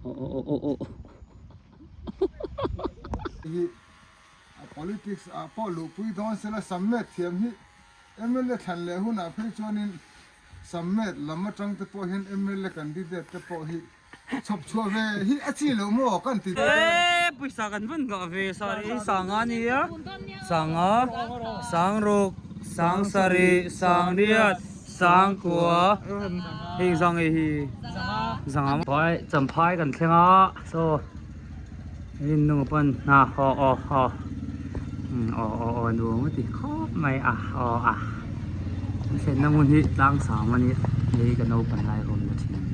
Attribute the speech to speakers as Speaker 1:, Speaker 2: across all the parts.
Speaker 1: Hi a politics ah pawh luhpui dawn sela Sammet thiam hi mla thlan leh hunah phei chuanin Sammet lam atang te pawh hian mla candidate te pawh hi chhawp chhuah ve hi a chi loh maw kan ti dawn.
Speaker 2: Eee pawisa kan van nghah ve sari sanga ania sanga sangruk sangsarih sangriat sangkua heng zang ei hi zanga phai champhai kan thleng a saw rinnu pawn hna aw aw aw aw aw aw nuam a ti khawp mai a aw a an thlenna hmun hi tlang sang a nia hei ka naupang lai awm na thin a ni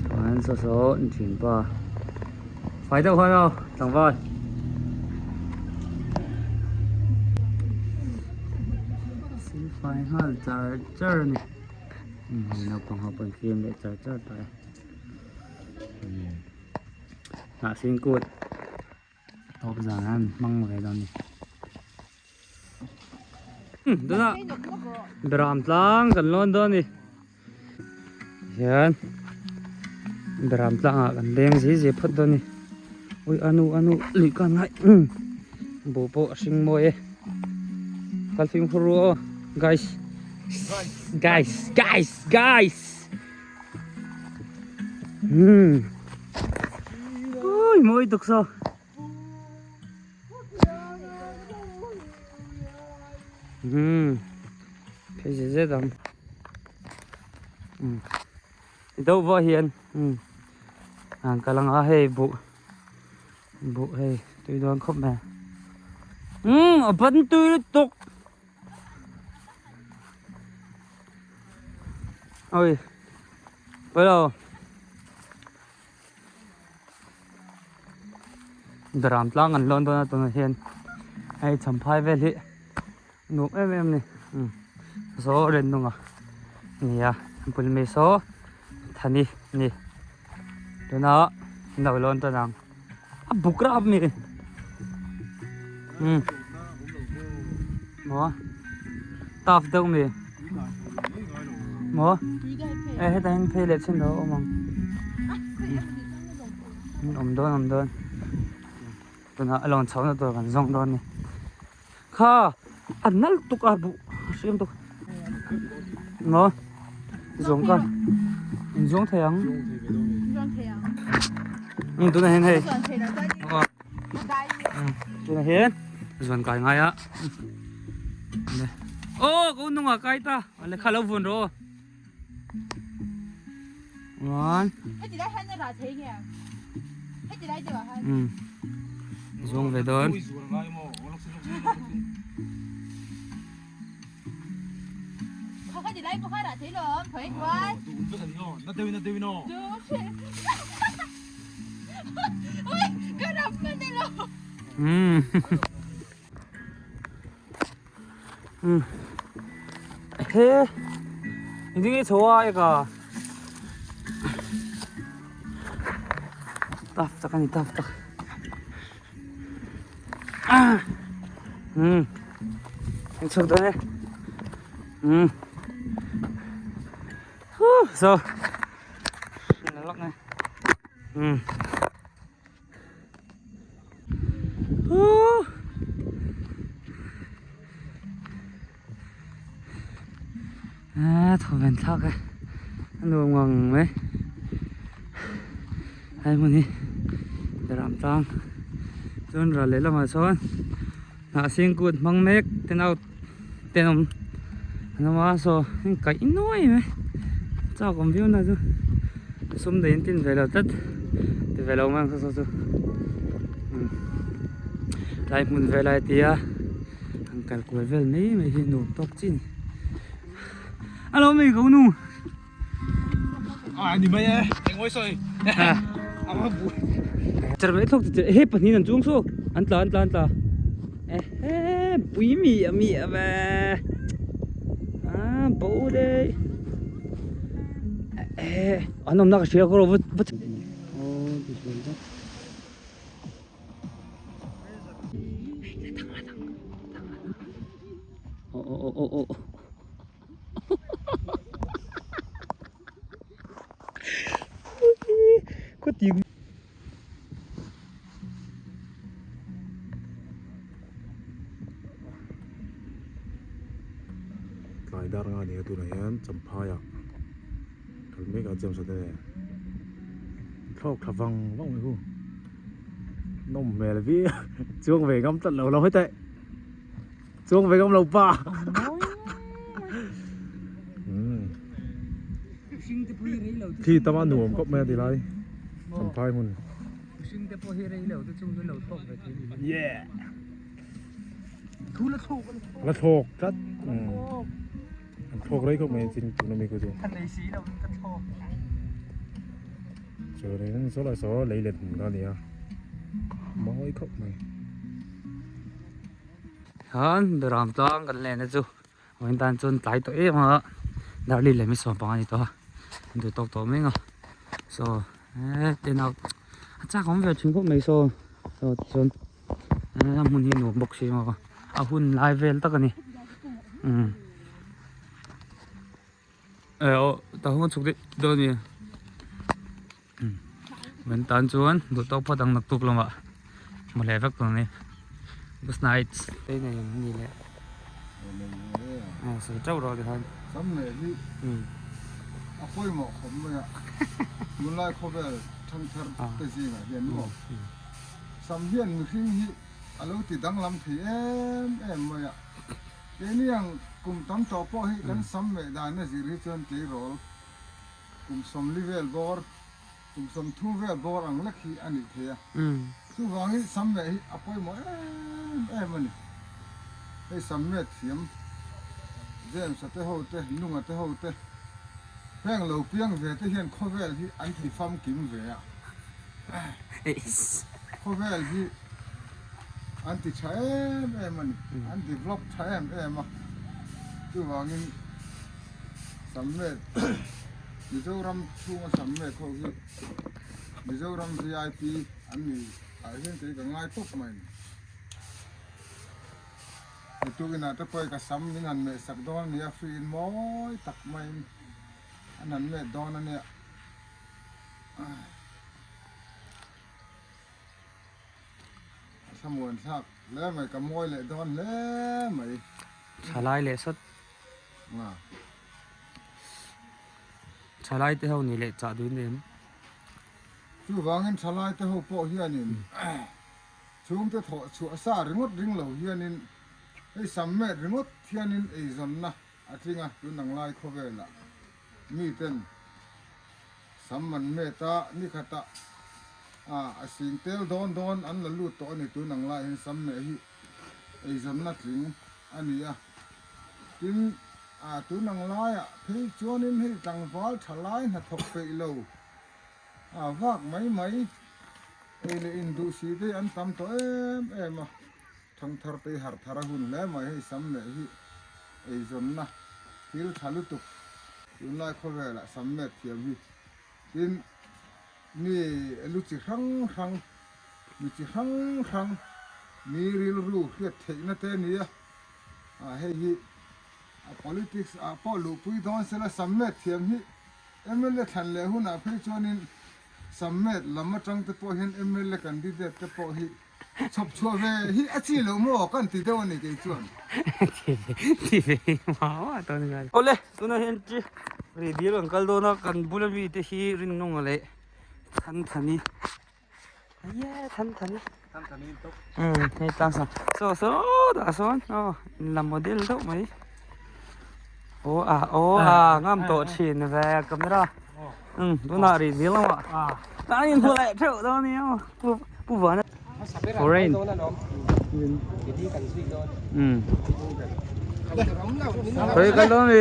Speaker 2: chuan saw saw an thianpa fai deuh khan aw tlangval. Silfai nghal char char a ni naupang ho pawh an fiam leh char char tawh e. Hnah sin kut tawp zan an hmang ve dawn a ni. Tunah beram tlang kan lawn dawn a ni. Hian beram tlangah kan leng zi zi phawt dawn a ni. Ui anu anu lui ka ngai buh pawh a hring mawi e. Kal fimkhur ru aw guys guys guys guys. Ui mawi tuk so. Phei zet zet ang. Deuh vah hian an kal ang a hei buh buh hei tui dawn khawp mai. A ban tui lutuk. Ôi Bắt đầu Daram tlang an lawn dawn a tunah hian hei champhai vel hi nuam em em a ni saw rinung a ni a bul mai saw thani a ni tunah an lo lawn tan ang a buk rap a ni umm maw tough deuh mi maw e hetah hian phei leh chin lo a awm ang awm dawn awm dawn tunah a lawn chhohna tur kan zawng dawn a ni kha a nal tuk a buh a hriam tuk maw zawng ka inzawng thei ang umm tunah hian hei tunah hian zuan kai ngai a aw ka ununga kai ta awle kha lo vun rawh one umm zawng ve dawn he engtin nge chho a eka tough tak a ni tough tak umm an chhuk dawn e umm huh so lawk nge umm huh a thaw ven thlak e a nuam ngang mai hai hmun hi ram tlang chuan ral leh lamah sawn hnah sing kut hmang mek ten out ten awm an awm a saw heng kaih nuai mai chak awm viau na chu sum daih an tin ve lo tlat ti ve lo mai ang saw saw chu tlai hmun velai a tia. An kal kual vel mai mai hi nuam tawk chi a ni. A lo mai ko nu.
Speaker 3: A ni mai e, eng awi sawi. A va bu.
Speaker 2: Char mai thlawk che he pahnih an chuang saw. An tla an tla an tla. Ehe pui mi a mi a ve. A bo dei. Eh an awmna ka hria ka rawh va va. Oh ti sual vek.
Speaker 4: Champhai ah kal mek a James a te nen thlawk thla vang vang mai hu nawm hmel viau chuang ve ngam tlat lo lo heti chuang ve ngam lo pa khi tama nuam khawp mai a ti lai Champhai hmun.
Speaker 3: Mihring te pawh hi rei lo te chung hi lo thlawk ve thei ni.
Speaker 4: Yeah.
Speaker 3: Thu la thlawk la
Speaker 4: thlawk. La thlawk tlat. An thlawk rei khawp mai chin tuna mi ku chu.
Speaker 3: Ka nei si lo in ka thlawk.
Speaker 4: Chuanin saw lai saw lei let hmun kha a ni a. Mawi khawp mai.
Speaker 2: Khan beram tlang kan len na chu vawiin tan chuan tlai tawh em a darli leh mi sawm panga a ni tawh a an duh tawk tawh mai ang a saw he ten a a chak awm ve thin khawp mai saw saw tichuan a hmun hi nuam bawk si maw a hun lai vel tak a ni umm eh aw tah huan chhuk daih dawn a ni vawiin tan chuan duh tawk phawt ang naktuk lamah hmu leh vek tur a ni good night te nei an ni leh sawi teuh rawh tikhan
Speaker 1: sam leh hi a pawimawh khawp mai a tunlai khawvel thangthar te zingah hian maw sam hian mihring hi a lo ti danglam thei em em mai a keini ang kum tam tawh pawh hi kan sam meh dan a zir hi chuan tleirawl Kum 40 vel bawr, kum 30 vel bawr ang lek hi a nih thei a. Chuvangin Sammeh hi a pawimawh em em a ni. Hei Sammeh thiam James-a te ho te, Nunga te ho te, heng lo piang ve te hian khawvel hi an ti famkim ve a. Khawvel hi an ti tha em em a ni, an develop tha em em a. Chuvangin. Sammet Mizoram chhunga Sammet ho hi Mizoram vip an ni ah hian kei ka ngai tawp mai ni. Mituk inah te pawh ka sam min han meh sak dawn a nia free in mawi tak maiin an han meh dawn a nia. A thlamuan thlak hle mai ka mawi leh dawn hle mai.
Speaker 2: Thalai leh sawt. Thalai te ho nih leh chah duin em?
Speaker 1: Chuvangin thalai te ho pawh hianin chhungte thawh chhuah sa ringawt ring lo hianin hei sam met ringawt hianin eizawnna a tling a, tun ang lai khawvelah miten sam an met a, nikhatah a sing tel dawn dawn an la lut tawh a ni tun ang lai hian sam meh hi eizawnna tling a ni a. Tin, a tun ang laiah phei chuanin hei tlangval tha lai hnathawk peih lo a vak mai mai ei leh induh si te hi an tam tawh em em a, thangthar te hi harh thar a hun hle mai hei sam leh hi eizawnna thil tha lutuk tunlai khawvelah sam met thiam hi tin mi lu chi hrang hrang mi chi hrang hrang mi rilru hriat theihna te a ni a. Ah hei hi a politics ah pawh luhpui dawn sela Sammet thiam hi mla thlan leh hunah phei chuanin Sammet lam atang te pawh hian mla candidate te pawh hi chhawp chhuah ve hi a chi loh maw kan ti deuh a ni kei chuan.
Speaker 2: Ti ve hi mah mah tawh ni ngai. Awle tunah hian chi ri dil kan kal dawn a kan bula mite hi Rinnunga leh Thanthani. Ye than than
Speaker 3: than than in top
Speaker 2: hei tlang sang so so dah sawn aw in la model deuh mai aw a aw a ngam tawh thin ve camera tunah ri dil lamah ta in hmu leh theuh dawn nia pu pu vana foreign Khoi kal dawn mi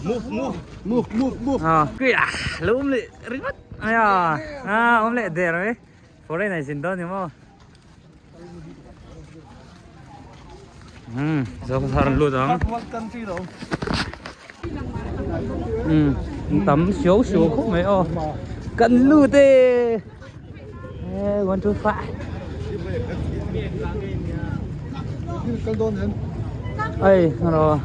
Speaker 3: move move move move move
Speaker 2: à kìa lum leh ringawt Aya, à ôm leh der mai. Foreign ai zin dawn ni maw. Zo thar an lut ang. Tam siêu siêu khúc mai aw. Kan lut e. 1 2 5. Ai, rồi.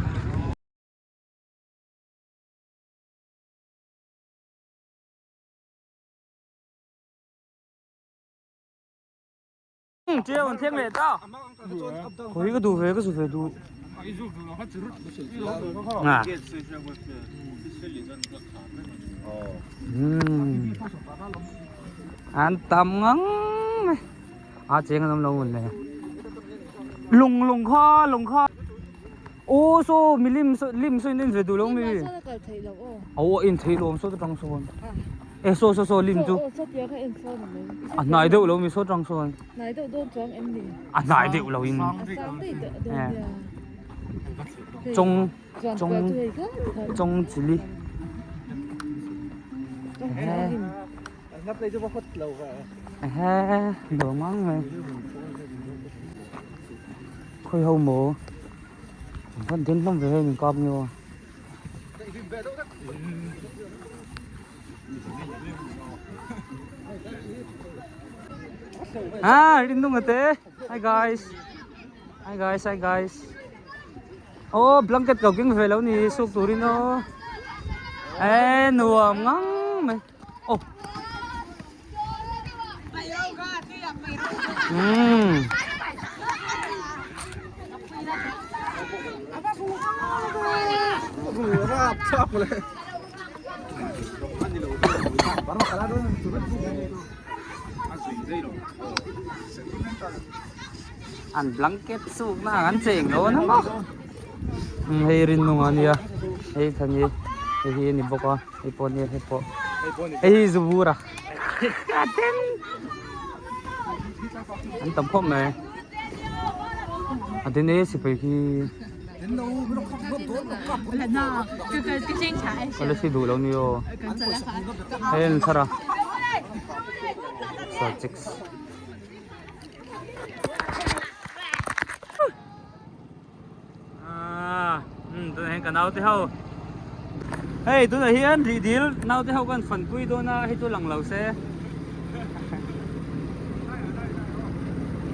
Speaker 2: Chiao an thleng leh ta. Khawi ka duh ve ka zu ve duh. An tam ngang mai a cheng an awm lo ngun le lung lung kha lung kha aw saw milim saw lim saw in en ve duh lo mi aw a en theih lawm saw te tang sawn e saw saw saw lim chu a hnai deuh lo mi saw tang sawn a hnai deuh lo in chawng chawng chawng chili ehe nuam ang mai khawi ho maw an van den hlawm ve hei min kap nge aw. Ah rinung ate hi guys hi guys hi guys oh blanket ko keng ve lo ni suk turin aw e nuam ngang mai oh um An blanket suk na ang an cheng dawn a maw hei rinung a nia hei thlan hi hei hi a ni bawk a hei pawh a nia hei pawh hei hi zubur a an tam khawp mai a tin e sipai khi policy duh lo ni aw hei an thar a subjects. Tunah hian ka naute ho hei tunah hian rih dil naute ho kan fanpui dawn a hei chu lang lo se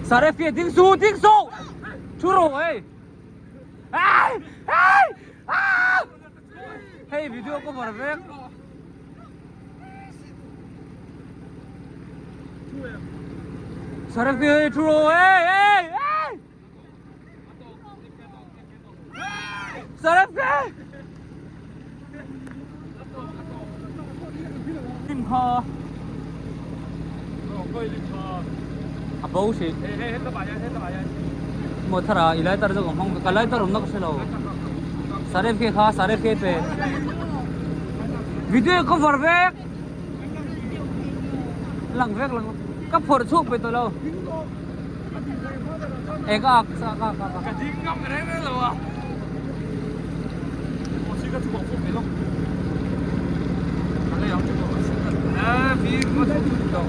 Speaker 2: sare fia ding su ding su thu rawh hei hei video cover vek. Sarah pi thu ro ê ê ê Sarah pi Lim kha A bo si Mo thara i lai tar zo hong ka lai tar um na ka selo Sarah pi kha Sarah pi pe Video cover vek Lang vek lang ka phawrh chhuak pe tawh lo e ka ak sa ka ka
Speaker 3: ka ding ngam reng reng lo a o si ka chhuak fuk lo ka lei ang chu a fi ma chu chu to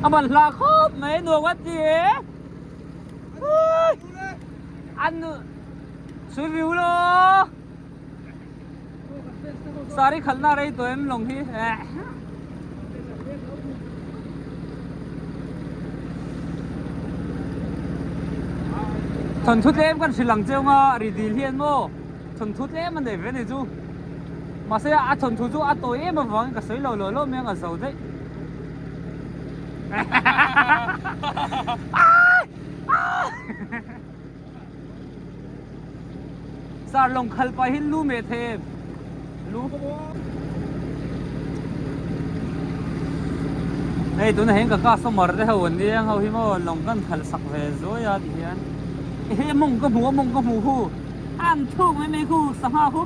Speaker 2: a man hla khawp mai nuam a ti e an sui viu lo Sari khalhna rei tawh em lawng hi eh. Thawnthu tlem kan hrilh ang cheu nga ri dil hian maw thawnthu tlem a nei ve ni chu mahse a thawnthu chu a tawi em avangin ka sawi lo lo lo mai ang a zo daih. Sar lawng khal pah hin lu meh thei em? Lu. Hei tuna heng ka customer te ho an nia ho hi maw lawng kan khal sak ve zuai a ti hian he mawng ka hmu a mawng ka hmu khu an thuk mai mai khu sangha khu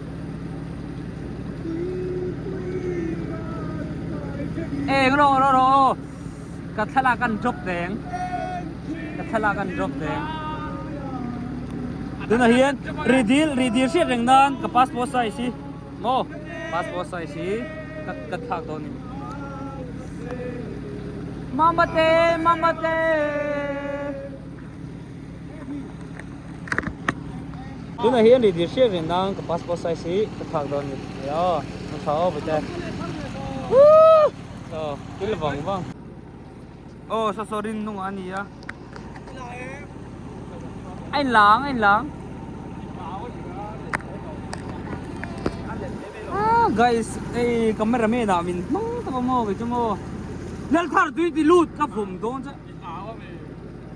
Speaker 2: eng rawh rawh rawh aw Ka thlalak an drop deng. Ka thlalak an drop deng. Tunah hian ridil ridil hriat reng nan ka passport size hi maw passport size hi ka ka thlak dawn ni. Mama te mama te. Tunah hian ridil hriat reng nan ka passport size hi ka thlak dawn ni. Aw, ka tha aw bute. Woo! Aw thil vang vang aw saw saw rin nung a ni a a in lang a in lang ah guys hei camera man ah min hmang tawp a maw kei chu maw Lalthar tui ti lut ka vawm dawn che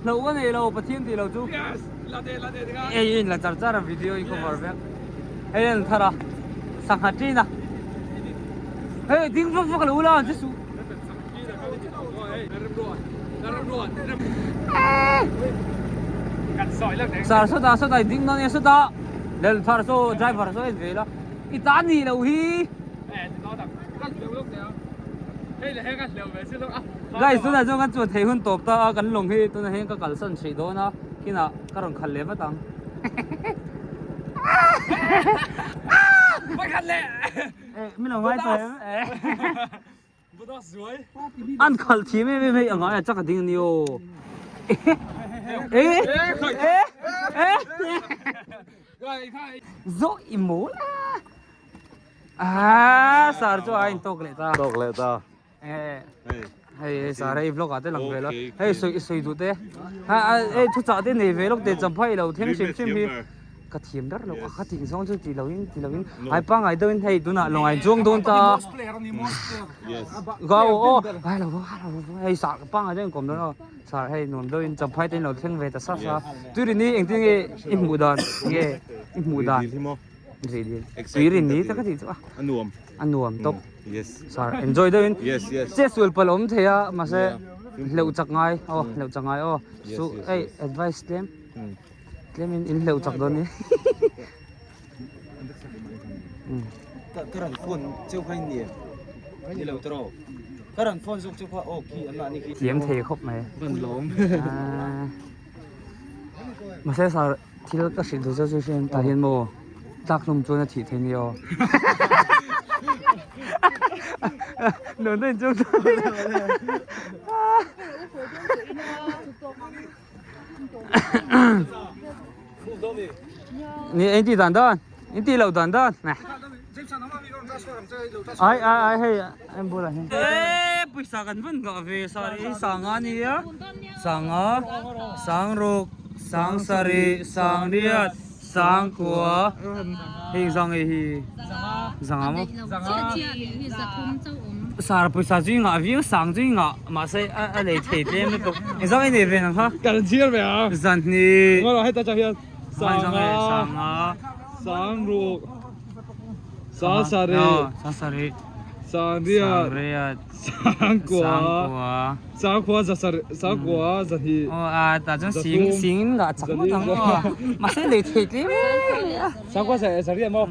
Speaker 2: hlauh ka nei lo Pathian tih lo chu. Ei in la char char a video in cover vek. Hei an thar a sangha tin a. Hei ding vak vak lo la an che suh. Sar sawtah sawtah i ding dawn nia sawtah lel thar saw driver saw en ve la i ta ni lo hi. Guys tunah chuan kan chuan thei hun tawp ta a kan lawng hi tunah hian ka kalsan hrih dawn a kinah ka rawn khalh leh vat ang. Min lo ngai tawh em? An khalh thiam em em hei a ngai a chak a ding a ni aw. Zawh i mawl a. Ah sar chu a in tawk leh ta.
Speaker 4: Tawk leh ta.
Speaker 2: Hei hei sar hei vlog ah te lang ve lo. Hei sawi sawi duh te. Ha hei thu chah te nei ve lawk te champhai lo thleng hrim hrim hi. Ka thiam ber lo a ka tih zawng chu ti lo in ti lo in ai pangai deuh in hei tunah lawngai chuang dawn ta. Ga aw aw ai lo va lo va hei sar ka pangai deuh in kawm dawn aw sar hei nuam deuh in champhai te in lo thleng ve ta sa sa. Tuirini engtin nge i hmuh dan nge i hmuh dan. Tui rin ni tak a tih chu a.
Speaker 4: A nuam.
Speaker 2: A nuam tawp.
Speaker 4: Yes.
Speaker 2: Sar enjoy deuh in.
Speaker 4: Yes yes.
Speaker 2: Che sual pal awm thei a mahse hleuh chak ngai aw hleuh chak ngai aw. Su ei advice tlem. Tlem in in hleuh chak dawn ni.
Speaker 3: Ka rawn phone cheu kha in ni em? Ni lo tawh. Ka rawn phone zawk cheu kha aw khi an mahni khi.
Speaker 2: Thiam thei khawp mai.
Speaker 3: Van lawm.
Speaker 2: Mahse sar Thil ka hrilh duh zeuh zeuh hian tah hian maw tlak hlum chuan a thih thei nia aw. Nuam daih chu. Ni eng tih dan dan, eng tih loh dan dan. Ai ai ai hei em bulah hian. Eee pawisa kan van ngah ve sa hi sanga ania sanga sangruk sangsarih sangriat sangkua hei zang ei hi zanga maw sar pawisa chu i ngah viau sang chu i ngah mahse a lei thei tlem lutuk engzang ei nei ve nang kha
Speaker 1: kan chhiar ve a
Speaker 2: zanhnih
Speaker 1: sanga sangruk Sangsarih.
Speaker 2: Sangsarih.
Speaker 1: Sangriat.
Speaker 2: Sangriat.
Speaker 1: Sangkua.
Speaker 2: Sangkua.
Speaker 1: Sangkua zasarih. Sangkua zahnih.
Speaker 2: Oh a ta chuan sing sing in ngah chak ngawt ang aw. Mahse lei thei tlem em a.
Speaker 1: Sangkua sarih maw?